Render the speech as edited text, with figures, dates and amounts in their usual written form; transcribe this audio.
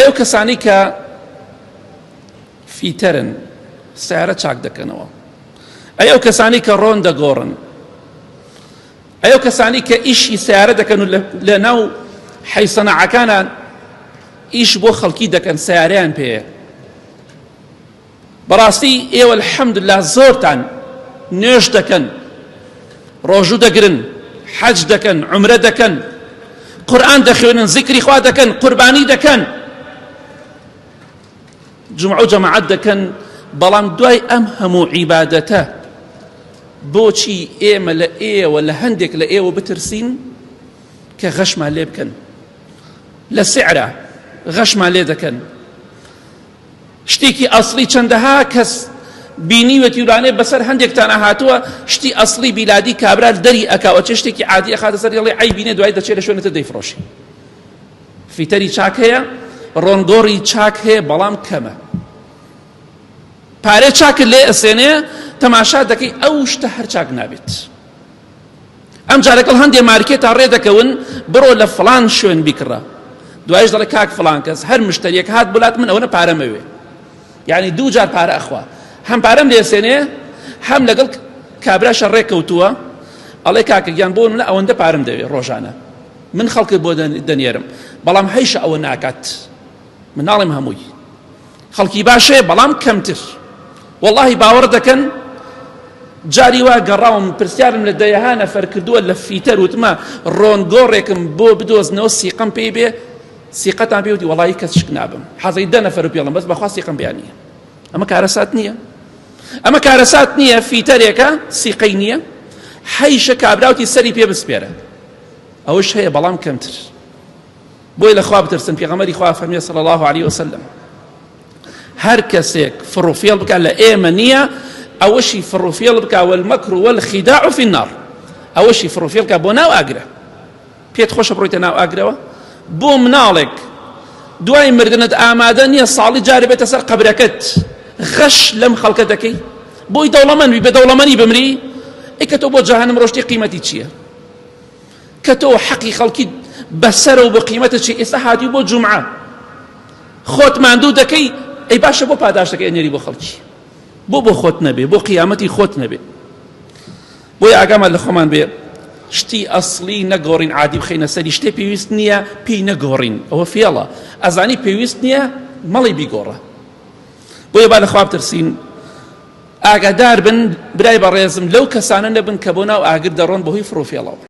ئەی ئەو کەسانەی کە فیتەرن سیارە چاک دەکەنەوە، ئەی ئەو کەسانەی کە ڕۆن دەگۆڕن، ئەی ئەو کەسانەی کە ئیشی سیارە دەکەن و لە ناو حەی سەناعەکانە ئیش بۆ خەڵکی دەکەن سیارەیان پێیە. بەڕاستی ئێوە الحمدللە زۆرتان نوێژ دەکەن، ڕۆژوو دەگرن، حەج دەکەن، عومرە دەکەن، قورئان دەخوێنن، زیکری خوا دەکەن، قوربانی دەکەن، جومعە و جەماعەت دەکەن، بەڵام دوای ئەم هەموو عیبادەتە بۆچی ئێمە لە ئێوە لە هەندێک لە ئێوە بترسین کە غەشمان لێ بکەن لە سعرە غەشمان لێ دەکەن شتێکی ئەسڵی چەندەها کەس بینیوەتی ولانێ بەسەر هەندێکتانە هاتووە شتی ئەسڵی بیلادی کابرا دەری ئەکا ئەچێ شتێکی عادی ئەخاتە سەر یەڵێ عەیبی نیە دوای دەچێت لە شوێنەتە دەیفرۆشی فیتەری چاک هەیە ڕۆنگۆڕی چاک هەیە بەڵام کەمە پارێ چاکت لێ ئەسێنێ تەماشا دەکەی ئەو شتە هەر چاک نابێت ئەمجا لەگەڵ هەندێ مارکێتا ڕێ دەکەون بڕۆ لە فڵان شوێن بیکڕە دوایش دەڵێ کاک فڵان کەس هەر مشتەریەک هات بولات من ئەوەنە پارەم ئەوێ یعنی دوو جار پارە ئەخوا هەم پارەم لێسێنێ هەم لەگەڵ کابراشە ڕێک کەوتووە ئەڵێ کاکە گیان بۆ منە ئەوەندە پارەم دەوێ ڕۆژانە من خەڵکت بۆ دەنێرم بەڵام هەیشە ئەوە ناکات من ناڵێم هەمووی خەڵکی باش هەیە بەڵام کەمتر وەڵاهی باوەڕ دەکەن جاری وا گەڕاوم پرسیارم لە دەیەها نەفەر کردووە لە فیتەر وتمە ڕۆنگۆڕێکم بۆ بدۆزنەوە سیقەم پێی بێ سیقەتان پێ وتی وەڵی کەس شک نابم حەزەی دە نەفەر و پێڵم بەس بەخوا سیقەم پێیان نییە ئەمە کارەسات نییە ئەمە کارەسات نییە فیتەرێکە سیقەی نییە حەیشە کابراوتی سەری پێ بسپێرە ئەوەش هەیە بەڵام کەمتر بۆیە لە خوا بترسن پێغەمبەری خوا فەرمی صلی الله علیه وسلم هەر کەسێک فڕوفێڵ بکات لە ئێمە نییە ئەوەشی فڕوفێڵ بکا والمەکر والخداع فی النار ئەوەشی فڕوفێڵ بکا بۆ ناو ئاگرە پێت خۆشە بڕۆیتە ناو ئاگرەوە بۆ مناڵێک دوای مردنت ئامادە نییە ساڵی جارێ بێتە سەر قەبرەکەت غەش لەم خەڵکە دەکەی بۆی دەوڵەمەند بی بە دەوڵەمەنی بمری ئەی کە تۆ بۆ جەهەنم ڕۆشتی قیمەتی چییە کە تۆ حەقی خەڵکی بەسەرە و بۆ قیمەتە چی ئێستا هاتووی بۆ جومعە خۆت ماندوو دەکەی ئەی باشە بۆ پاداشتەکە ئەنێری بۆ خەڵکی بۆ بۆ خۆت نەبێ بۆ قیامەتی خۆت نەبێ بۆی ئاگامان لە خۆمان بێ شتی ئەسڵی نەگۆڕین عادی بخەینە سەری شتێ پێویست نییە پێی نەگۆڕین ئەوە فێڵە ئەزانی پێویست نییە مەڵی بیگۆڕە بۆیە با لە خوا بترسین ئاگادار بن برای بەڕێزم لەو کەسانە نەبن کە بۆ ناو ئاگر دەڕۆن بەهۆی فڕوفێڵەوە.